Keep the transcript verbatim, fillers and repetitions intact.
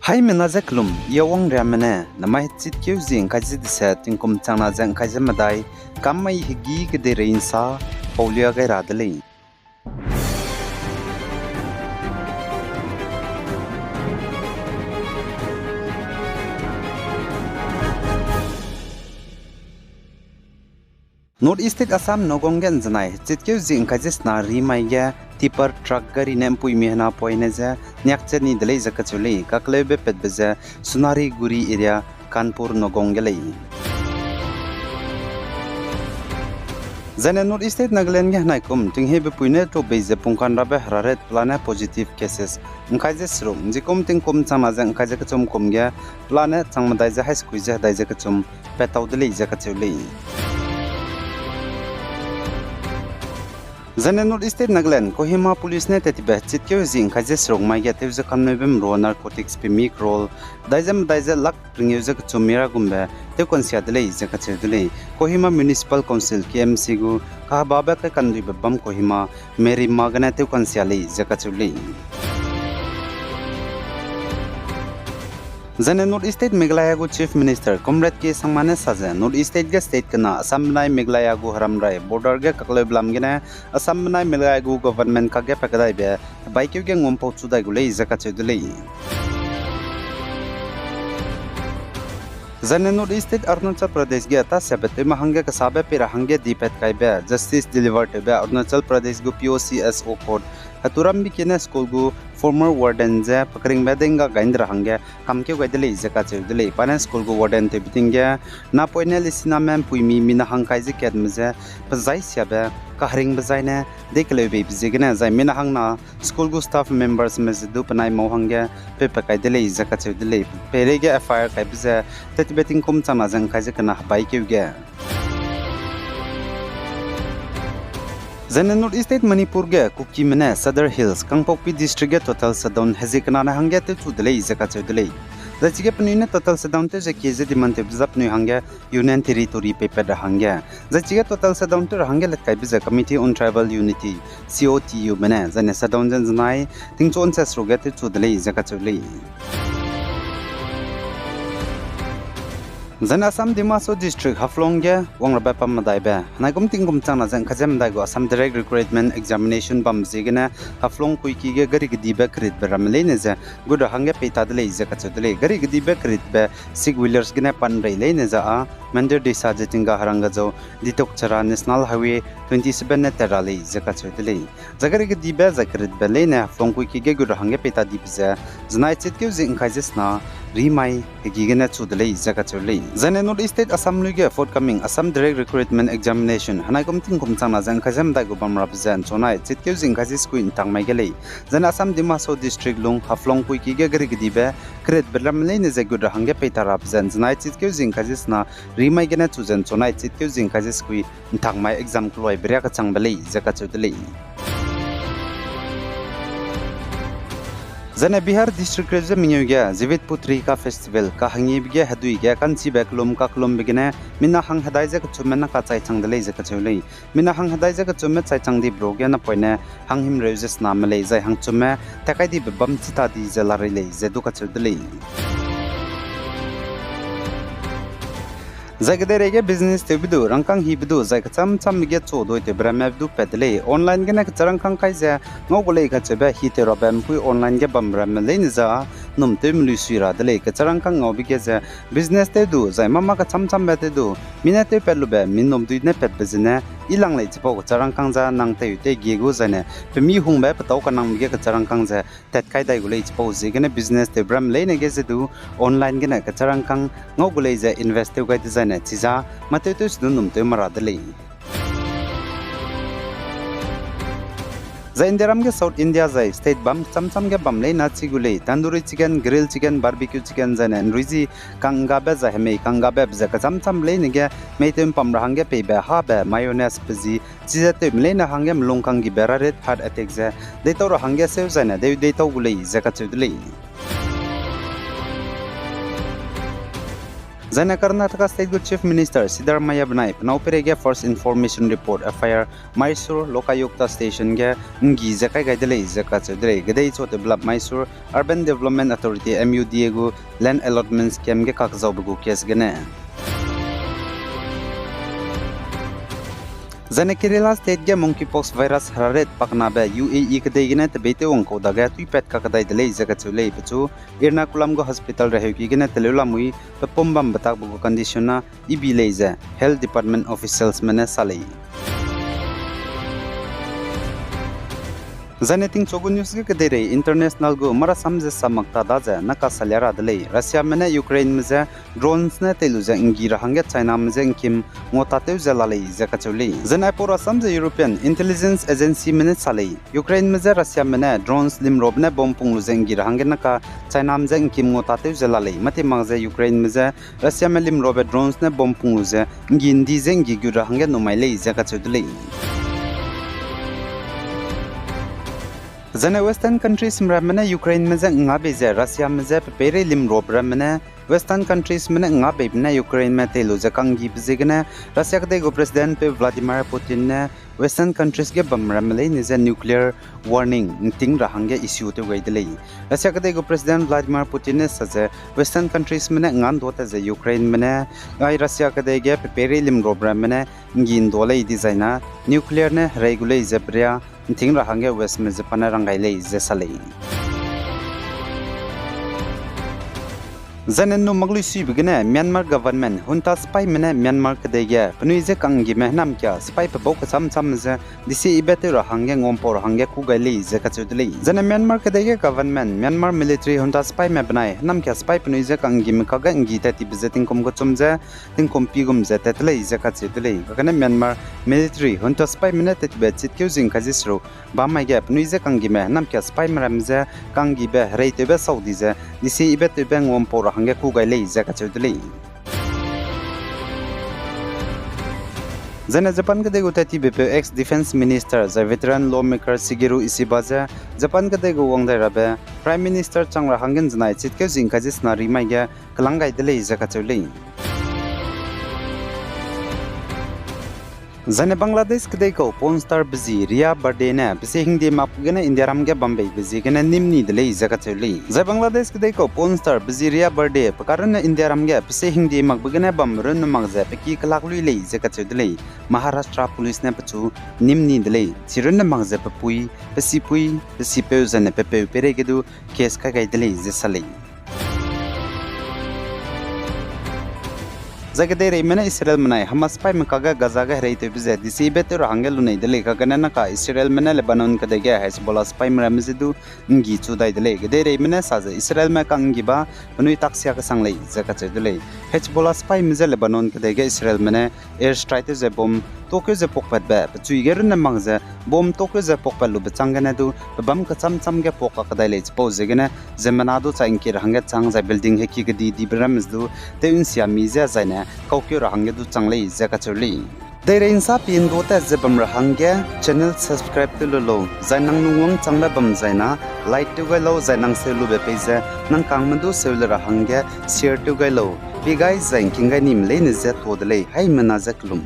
Haimena ze kelum, I Awang Riame ne namai hechitkeu zi ngkai ze deset tingkum changna ze ngkai ze medai, kam mai hegî kedeirei nsa paulia gai ra de lei. North East State Assam Nagaon ge nzenai hechitkeu zi ngkai ze sena rimai ge tipper truck gari ne mpuimi hena poine ze niakche ni de lei ze kacheu lei, kakleube patbe ze Sunariguri area, Kanpur Nagaon ge lei. Zaine North East State Nagaland ge henaikum tinghebe pui ne tubei ze pungkanrabe heraret pelane positive cases ngkai ze seruk, nzikum tingkum changna ze ngkai ze kechum kum ge pelane chang medai ze hai sekui ze hedai ze kechum pat tau de lei ze kacheu lei. Zaine North East State Nagaland Kohima Police ne tettibe hechitkeu zi ngkai ze seruk mai ge tew ze kamneube merua narcotics pemi crore hedai ze medai ze lakh ringeu ze kechum mira gumbe tewkansia de lei ze kacheu de lei. Kohima Municipal Council, K M C gu kahebabe kaikanduibe bam Kohima Merima gene tewkansia lei ze kacheu lei. Zaine North East State Meghalaya gu Chief Minister Conrad K Sangma ne sa ze North East State ge state kena Assam benai Meghalaya gu heramrai border ge kakleube lam gene Assam benai Meghalaya gu government kakge pa kedaibe hebaikeu ge ngumpau chu dai gu lei ze kacheu de lei. Zaine North East State Arunachal Pradesh ge tasiabe tewme hangge kesabe pei ra hangge dipat kaibe justice deliver tewbe Arunachal Pradesh gu P O C S O court heturambe kine school gu former warden ze pe keringbe dengga gai nde ra hangge kamkeu gai de lei ze kacheu de lei. Paine school gu warden tewbe ting ge napoine lesiname mpuimi mina hang kai ze katme ze pezai siabe kaheringbe zaine dei keleubeibe ziegene zai mina hangna school gu staff membersme ze du penai mau hangge peupat kai de lei ze kacheu de lei. Peireige F I R kaibe ze tettibe tingkum changna ze ngkai ze kena hebaikeu ge. Zaine North East State Manipur ge Kukime ne Sadar Hills, Kangpokpi District ge total shutdown hezie kena ne hangge tewchu de lei ze kacheu de lei. Zai chige penui ne total shutdown tew ze kie ze demand tewbe za penui hangge Union Territory peipat ra hangge. Zai chige total shutdown tew ra hangge letkaibe ze Committee on Tribal Unity, C O T U me ne zaine shutdown ze nzenai tingchu nse seruk ge tewchu de lei ze kacheu lei. Zaine Assam Dima Hasao District Haflong ge wangrabe pam medaibe henaikum tingkum changna ze ngkai ze medai gu Assam Direct Recruitment Examination bambe ziegene Haflong Kuiki ge gari kedibe keritbe ramme leine ze gut ra hangge peita de lei ze kacheu de lei. Gari kedibe keritbe six wheelers gene panrei leine ze â Mandir Disa Jatinga Harangajao, Ditok Chara National Highway twenty seven ne tat ra lei ze kacheu de lei. Zai gari kedibe zai keritbe leine Haflong Kuiki ge gut ra hangge peita dibe ze zenai chitkeu zi ngkai ze sena rimai hegî gene chu de lei ze kacheu lei. Zaine North East State Assam lui ge forthcoming Assam Direct Recruitment Examination henaikum tingkum changna ze ngkai ze medai gu bamrabe ze nchunai chitkeu zi ngkai ze sekui ntak mai ge lei. Zaine Assam Dima Hasao District lung Haflong Kuiki ge gari kedibe keritbe ramme leine ze gut ra hangge peita rabe ze nzenai chitkeu zi ngkai ze sena rimai gene chu ze nchunai chitkeu zi ngkai ze sekui ntak mai exam keluaibe riâ kachangbe lei ze kacheu de lei. Zaine Bihar District reu ze mengeu ge Jivitputri ka festival kahengibe ge hedui ge ka'nchibe kelum kakellumbe gene mina hang hedai ze kechumme ne kachai chang de lei ze kacheu lei. Mina hang hedai ze kechumme chai chang dibe ru ge napoine hang himreu ze sename lei zai hangchumme takai dibe bam chi ta di ze larei lei ze du kacheu de lei. Zai kedeireige business tewbe du, rangkâng hibe du, zai kecham chambe ge chu dui tewbe ramme du pat de lei. Online gene kecha rangkâng kai ze ngau gu lei kacheube hi tew rabe mpui online ge bam ramme leine ze â num tew melui sui ra de lei. Kecha rangkâng ngaube ge ze business tew du, zai mâ mâ kecham chambe tew du, mi ne tewpat lube, mi num dui ne patbe zene, i lang lei chipau kecha rangkâng ze nang tew tei gie gu zaine, pemi hungbe petâu kanangbe ge kecha rangkâng ze tat kai dai gu lei chipau ziegene business tewbe ramme leine ge ze du, online gene kecha rangkâng ngau gu lei ze invest tew gai dezaine chiza, mâ tew tew se du num tew ma ra de lei. Zai Indiaram ge South India zai state bam cham cham ge bam leina chi gu lei, tandoori chicken, grill chicken, barbecue chicken zaine nruizi kanggabe zai hemei kanggabe be ze kecham cham leine ge mei tew mpam ra hangge peibe habe mayonnaise pe zi, chize tewme leine hangge melung kanggibe rarit, heart attack ze deitau ra hangge seu zaine deu deitau gu lei ze kacheu de lei. Zaine Karnataka State gu Chief Minister Siddaramaiah benai penâu peireige First Information Report, F I R, Mysore Lokayukta Station ge nggi ze kai gai de lei ze kacheu de lei. Gedei chau te belap Mysore Urban Development Authority, M U D A gu land allotment scheme ge kakzaube gu case gene. Zaine Kerala State ge monkeypox virus heraret pakenabe U A E kedei gene tebeitew wangkau dage tuipat kakdai de lei ze kacheu lei. Pechu Ernakulam gu hospital reheuki gene teleu lamui pepum bam betakbe gu condition na ibi lei ze Health Department officialsme ne sa lei. Zaine tingchu gu news ge kedeirei international gu marasam ze sa mak ta daze naka salia ra de lei. Russiame ne Ukraineme je drones ne tei lu ze nggi ra hangge Chiname je ngkim ngua tatew ze la lei ze kacheu lei. Zaine aipau rasam ze European Intelligence Agencyme ne sa lei, Ukraineme je Russiame ne drones limrobe ne bomb pung lu ze nggi ra hangge naka Chiname je ngkim ngua tatew ze la lei. Mâti mak ze Ukraineme je Russiame limrobe drones ne bomb pung lu ze nggi ndi ze nggi gut ra hangge numai lei ze kacheu de lei. Zaine Western countriesme ramme ne Ukraineme je nga bei ze Russiame je pepeirei limrobe ramme ne Western countriesme ne nga beibe ne Ukraineme tei lu ze kanggibe ziegene Russia kedei gu Presidentpeu Vladimir Putin ne Western countries ge bam ramme leine je nuclear warning nting ra hangge issue tew gai de lei. Russia kedei gu President Vladimir Putin ne sa ze Western countriesme ne nga ndu ta ze Ukraineme ne ai Russia kedei ge pepeirei limrobe ramme ne nggi ndu lei dizai na nuclear ne herei gu lei ze peria nting ra hangge Westme ze pa ne rang gai lei ze sa lei. Zaine nu mak lui suibe gene Myanmar government junta sipaime ne Myanmar kedei ge penui je kanggime hênam kia sipai pebau kecham chamme je disi ibe tew ra hangge nguampau ra hangge kû gai lei ze kacheu de lei. Zaine Myanmar kedei ge government, Myanmar military junta sipaime benai hênam kia sipai penui je kanggime kage nggi tat tibe ze tingkum kechum ze tingkum pi gum ze tat lei ze kacheu de lei. Kagane Myanmar military junta sipaime ne tat tibe chitkeu zing kaji seruk bam mai ge penui je kanggime hênam kia sipaime ramme je kanggibe hereitewbe sau di ze disi ibe tewbe nguampau ra hangge kû gai lei ze kacheu de lei. Zaine Japan kedei gu tat tibe peu ex defence minister zai veteran lawmaker Shigeru Ishiba je Japan kedei gu wang dai rabe Prime Minister chang ra hangge nzenai chitkeu zing kaji sena ri mai ge kelang gai de lei ze kacheu lei. Zaine Bangladesh kedei kau porn star bezi Rhea Burde ne pesie hingdie makbe gene Indiaram ge bam beibe ziegene nîm ni de lei ze kacheu lei. Zai Bangladesh kedei kau porn star bezi Rhea Burde pe karunne Indiaram ge pesie hingdie makbe gene bam runne mak ze pe ki kelak lui lei ze kacheu de lei. Maharashtra police ne pechu nîm ni de lei. Chirunne mak ze pe pui, pe sipui, pe sipeu zaine pe peu peireige du case kai gai de lei ze sa lei. Zai kedeireime ne Israelme nai Hamas sipaime kage Gaza ge hereitewbe ze disi ibe tew ra hangge lunei de lei. Kagene naka Israelme ne Lebanon kedei ge Hezbollah sipaime ramme je du nggi chu dai de lei. Kedeireime ne sa ze Israelme kanggiba penui taksia kesang lei ze kacheu de lei. Hezbollah sipaime je Lebanon kedei ge Israelme ne airstrike tew ze bomb tokeu ze pakpatbe pechui ge runne mak ze bomb tokeu ze pakpat lube chang gene du pebâm kecham cham ge pak kakdai lei chipau ziegene ziemmena du chai ngki ra hangge chang zai building heki kedi dibe ramme ze du tew nsia mi ze zaine kaukeu ra hangge du chang lei ze kacheu lei. Deirei nsa pi ndu tat ze bam ra hangge channel subscribe tew lu lau, zai nang lungwang changbe bam zai na like tew gai lau, zai nang seu lube pei ze nang kangme du seu le ra hangge share tew gai lau. Pi gai zai ngking gai nime leine je tuâ de lei, haimena je kelum.